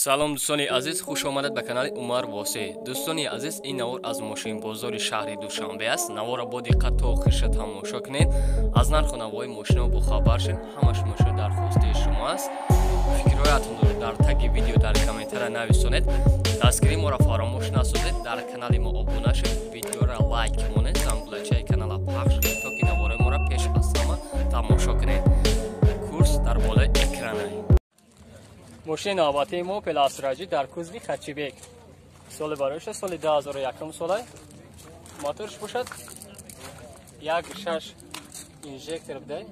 Салом дӯстони азиз, хуш омадед ба канали Умар Восеъ. Дӯстони азиз, ин навор аз мошинбозори шаҳри Душанбе аст. Наворро бо диққат то охирша тамошо кунед. Аз нарху навои мошино бохабар шед. Ҳамаш мошино дархости шумо аст. Фикрҳоятонро дар таги видео дар комментария нависонед. Дастгирии моро фаромӯш насозед. Дар канали мо обуна шед, видеоро лайк монед, зангулачаи канала пахш кунед, то ки навораи моро пеш аз ҳама тамошо кунед. Курс дар болои экрана. Мошини навбатии мо Opel Astra G дар кузови хэтчбек. Соли барояш соли 2001 солай. Моторш бошад 1.6 инжектор будай.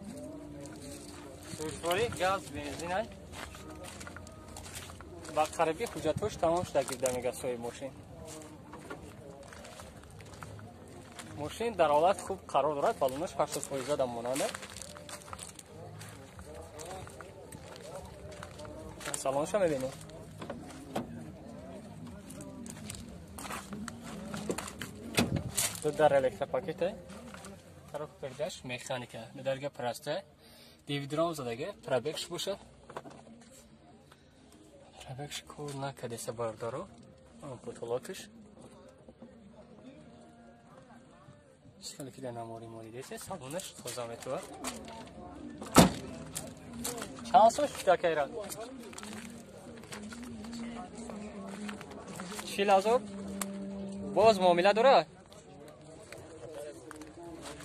Сӯзишворӣ газ, бензин ва қариби ҳуҷҷатҳош тамом шуда гирда мега соҳиби мошин. Мошин дар ҳолат хуб қарор дорад, баллонаш 80% да монанда. Салонша мебинем. Ду дар электропакете. Коробка передач механика. Ду дарга простая. Дивидром задаге. Пробегш бошад. Пробегш кор накадеса бардаро. Потолокш. Чикали ки дар намори мори десе. Салонаш тоза метува. Чанд сол шуд акайра? 40,000. Боз муомила дорад?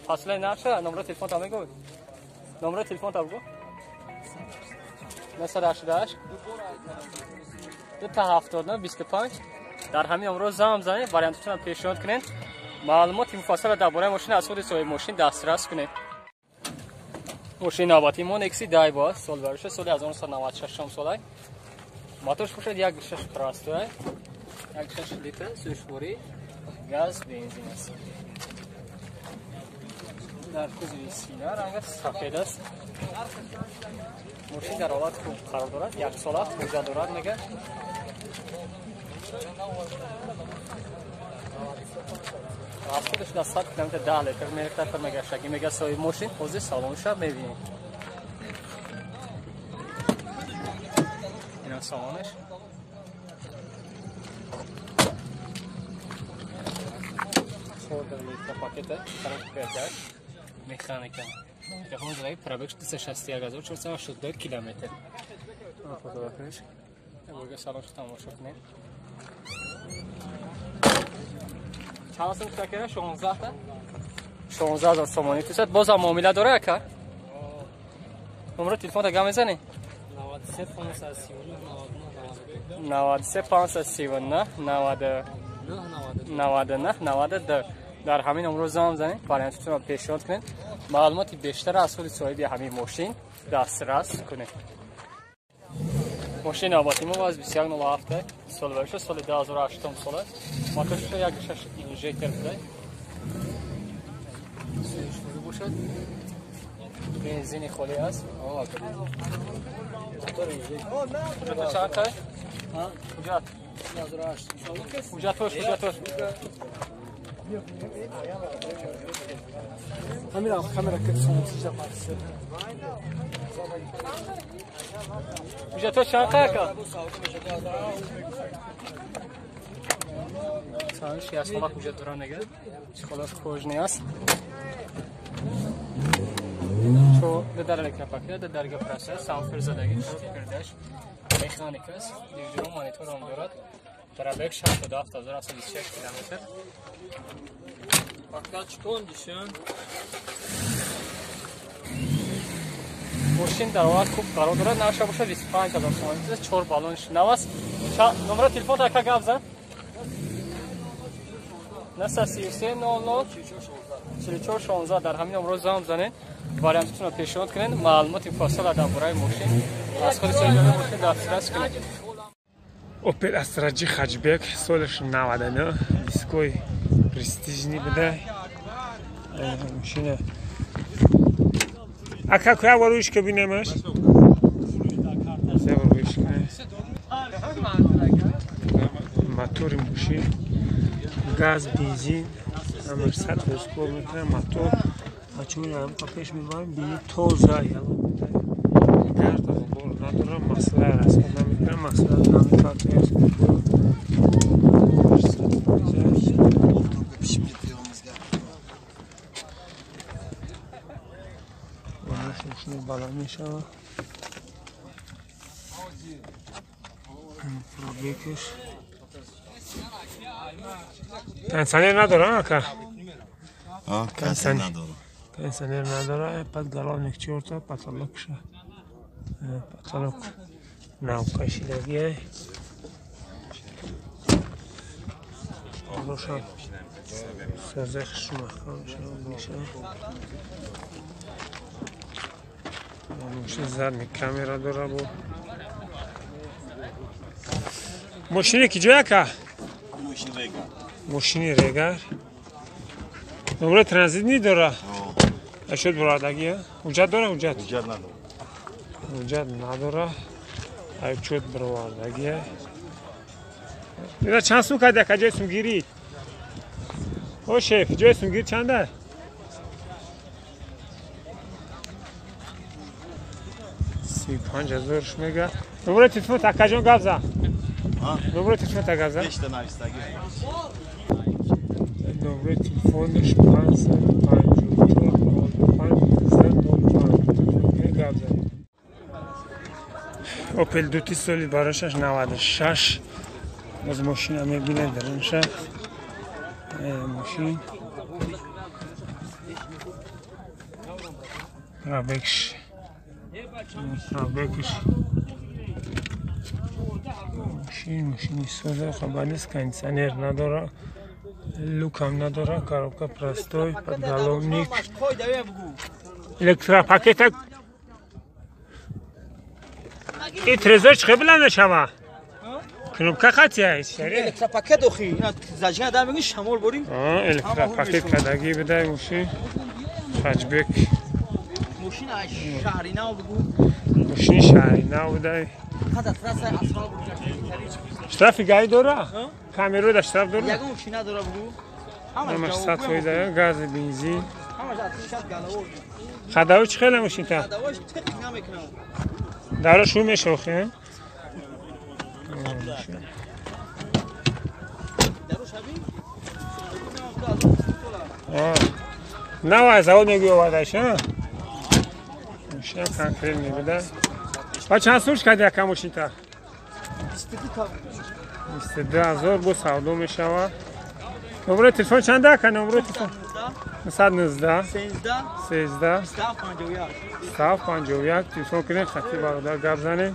Фаслаи нарша номро телефон та мегӯй. Номро телефон та бигӯ. 988 279 25. Дар ҳамин номро зам занед, вариантотонро пешниҳод кунед. Маълумоти муфассал дар бораи мошин аз худи соҳиби мошин дастрас кунед. Мошини навбатии мо Nexi Daiwa аст. Сол бароша соли 1996 солай. Моторш бошад 1.6 простой. 1.6 литр сӯзишворӣ газ, бензин аст. Дар кузови сина ранг сафед аст. Мошин дар ҳолати хуб қарор дорад. Як сола ҳуҷҷат дорад мега. Рафтодаш 100 км 10 литр мерехта пур мегаштагӣ мега соҳиби мошин. Ҳозир салонша мебинем. Ина салонаш. Чорда электропакета, коробка передач, механика. Микрофон задаги, пробег 261 482 километр. Фотографияш. Бурга салонша тамошо кунем. Чанд сум кутакера? 16 та? 16,000 сомонӣ тусад. Бозам муомила дора ака? Номро телефонта гап мезанӣ? 93 539 99 99 92. Дар ҳамин номро занг занед, вариантотонро пешниҳод кунед. Маълумоти бештар аз худи соҳиби ҳамин мошин дастрас кунед. Мошини навбатии мо аз 2107 сол бароша соли 2008 сола. Моторш 1.6 инжектор будай. Сӯзишворӣ бошад. Бензини холӣ аст. Ҳуҷҷат чанд қай? Ҳуҷҷат. Ҳуҷҷатош, ҳуҷҷатош. Камера кепсонсижа парсе. Ҳуҷҷатош чанд қай ака? Санш як сола ҳуҷҷат дорад мега. Чӣ кожни аст. Чо дар электропакет, дар дарга процесс, самфир задаги, передач, механика аст. Дивидро монитор ҳам дорад. Пробег 67726 километр. Мошин дар ҳолат хуб қарор дорад. Нархаш бошад 25,000 сомонӣ. 4 баллонш нав аст. Номро телефон ака гап зан. 933 00 44 16. Дар ҳамин номро занг занед. Вариантотонро пешниҳод кунед. Маълумоти муфассал дар бораи мошин аз худи соҳиби мошин дастрас кунед. Opel Astra G хэтчбек солаш 99, дискои престижный буда. Мошина. Ака куя варуиш кабинемаш? Се варуиш кабинем. Мотори мошин, газ, бензин, ҳамаш 100% кор мекунад. Мотор бачаҳо ҳам пеш мебарем, бини тоза, ягон гард ғубор надорад. надора, масла расход намекунад, масла намепартояд. Мошини баланд мешавад. Пробегаш. Кондиционер надора, ака? Кондиционер надора, подголовник чорта, потолокша. Потолок нав кашидагия. Болоша созах маҳкам мешавад. Мошин задний камера дора бо. Мошини ки ҷоя ка? Мошини Регар. Номро транзит ни дора? Ашуд бурадагия. Ҳуҷҷат дора ҳуҷҷат? Ҳуҷҷат надора. Ҳуҷҷат надора. Ачуд буровардагия. Ина чанд сум кардя ка ҷои сумгирӣ? О шеф, ҷои сумгирӣ чанда? 35 000 мега. Номро телефон такаҷон гап зан. Номро телефон та гап зан. Номро телефонаш 554 05 05 гап зан. Опел Дути соли барошаш 96. Боз мошина мебинед дарунша. Мошин. Пробегш. Пробегш. Мошини соза, хабар нест, кондиционер надора, люкам надора, коробка простой, подголовник. Электропакета. И трезор чӣ баланд мешава? Кнопка хати аст. Электропакет охи, зажига дар мегӣ шамол борӣ. Электропакет кадаги бидай мошин. Хачбек. Мошин шаҳри нав бугу. Мошини шаҳри нав будай. Штрафи гаи дора? Камеро да штраф дора? Ягон чи надора бугу. Ҳамаш 100%, гази, бензин. Хадаво чӣ хеле мошинта? Хадавош тиқ намекунам. Дара шу мешохи? Нава завод мегӯй овардаиш, а? Мошина конкрет мебуда. Ба чанд сум кардӣ ака мошинта? 22 000 бо савдо мешавад. Номрои телефон чанда ака? Номрои телефон 919 13 751. Телефон кунед, хати бародар гап занед.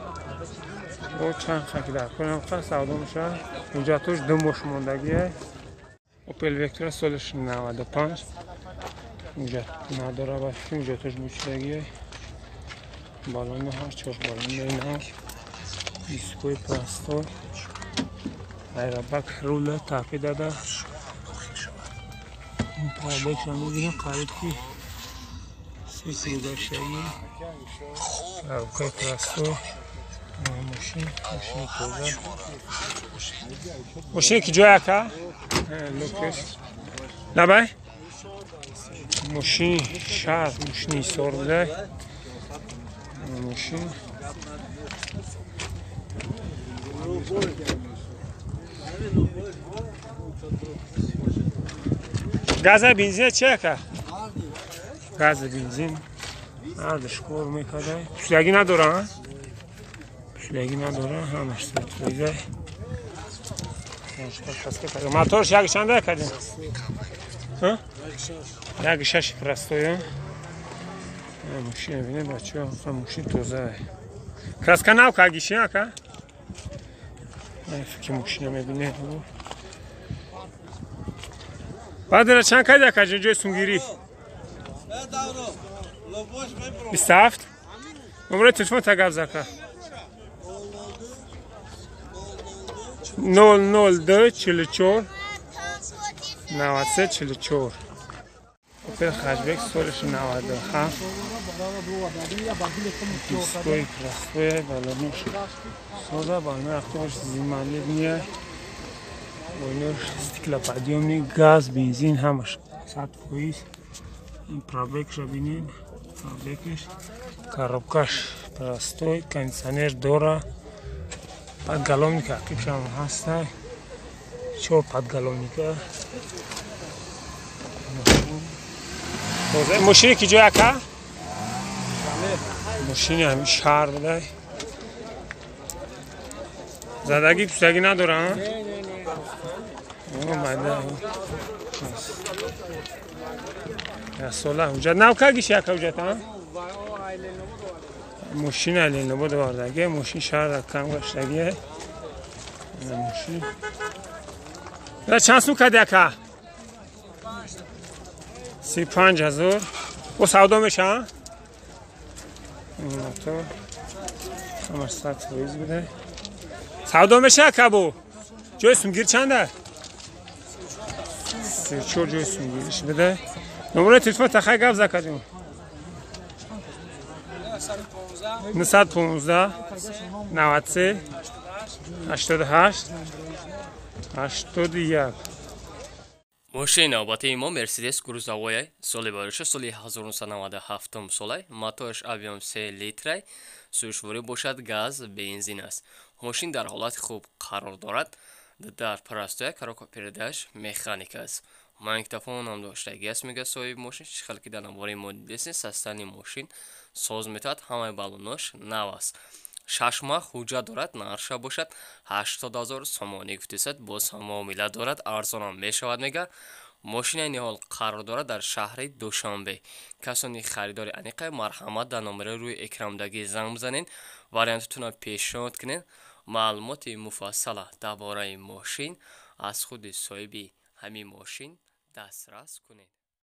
Бо чанд хаки дар кунам ха савдо мешавад. Ҳуҷҷатош ду мош мондагие. Опел Вектора солиш 95. Ҳуҷҷат надора, ба фикр ҳуҷҷатош бучидагие. Балони ҳаст, чор балони нав. Дискои простой. Аэробак рула тапи дада. Пробегша мебинем, қариб ки се килогаштагӣ. Коробкаи простой. Мошин, мошини тоза. Мошине ки ҷоя ака? Лукеш. Лабай? Мошини шаҳр, мошини Ҳисор будай. Мошин. Газа бензин чи ака? Газа бензин. Ҳардуш кор мекардай. Пӯшлагӣ надора, а? Пӯшлагӣ надора, ҳамаш сатфоизай. Моторш як чанда кардем? 1.6 простой. Мошина бинед бачаҳо, мошин тоза. Краска нав кагиши ака? Фикри мошина мебинед. Баъд чанд кардӣ ака ҷои сунгирӣ? 27. Номрои телефон та гап зака. 002 44 93 44. Опел Хачбек солиш 97. Дискои простой, балонош соза, балонои автобус зималедния. Ойнош стеклоподъёмник, газ, бензин ҳамаш 100%. Ин пробегша бинед, пробегаш, коробкаш Простой, кондиционер дора. Подголовник ақибшам ҳаста. 4 подголовника. Мошини ки ҷой ака? Мошини ҳамин шаҳр будай. Задагӣ пусагӣ надора? Майда. Сола ҳуҷҷат нав кагиш яка ҳуҷҷат, а? Мошин Ленинобод овардаги, мошин шаҳр кам гаштаги. Мошин. Чанд сум кади ака? 35 000. Бо савдо меша? Мотор. Ҳамаш 100% буде. Савдо меша ака бу? Ҷои сумгир чанда? 34 ҷои сумгириш буде. Номерои телефон тахай гап за кадим. 915 93 88 81. Мошини навбатии мо Мерседес грузовоя, соли бароша соли 1997 солай, мотораш объем 3 литрай, сӯзишворӣ бошад газ, бензин аст. Мошин дар ҳолати хуб қарор дорад, дар простоя коробка передач механика аст. Магнитофон ҳам доштагӣ аст, мегӯяд соҳиби мошин. Чӣ хел ки дар навори мо дидесем, састани мошин соз метавад, ҳамаи баллонош нав аст. 6 моҳ ҳуҷҷат дорад, нархша бошад 80 000 сомонӣ гуфтесад, боз ҳам муомила дорад, арзонам мешавад, мега. Мошинаи ниҳол қарор дорад дар шаҳри Душанбе. Касони харидори аниқа марҳамат дар номерои рӯи экрандагӣ занг бизанед, вариантатонро пешниҳод кунед. Маълумоти муфассала дар бораи мошин аз худи соҳиби ҳамин мошин дастрас кунед.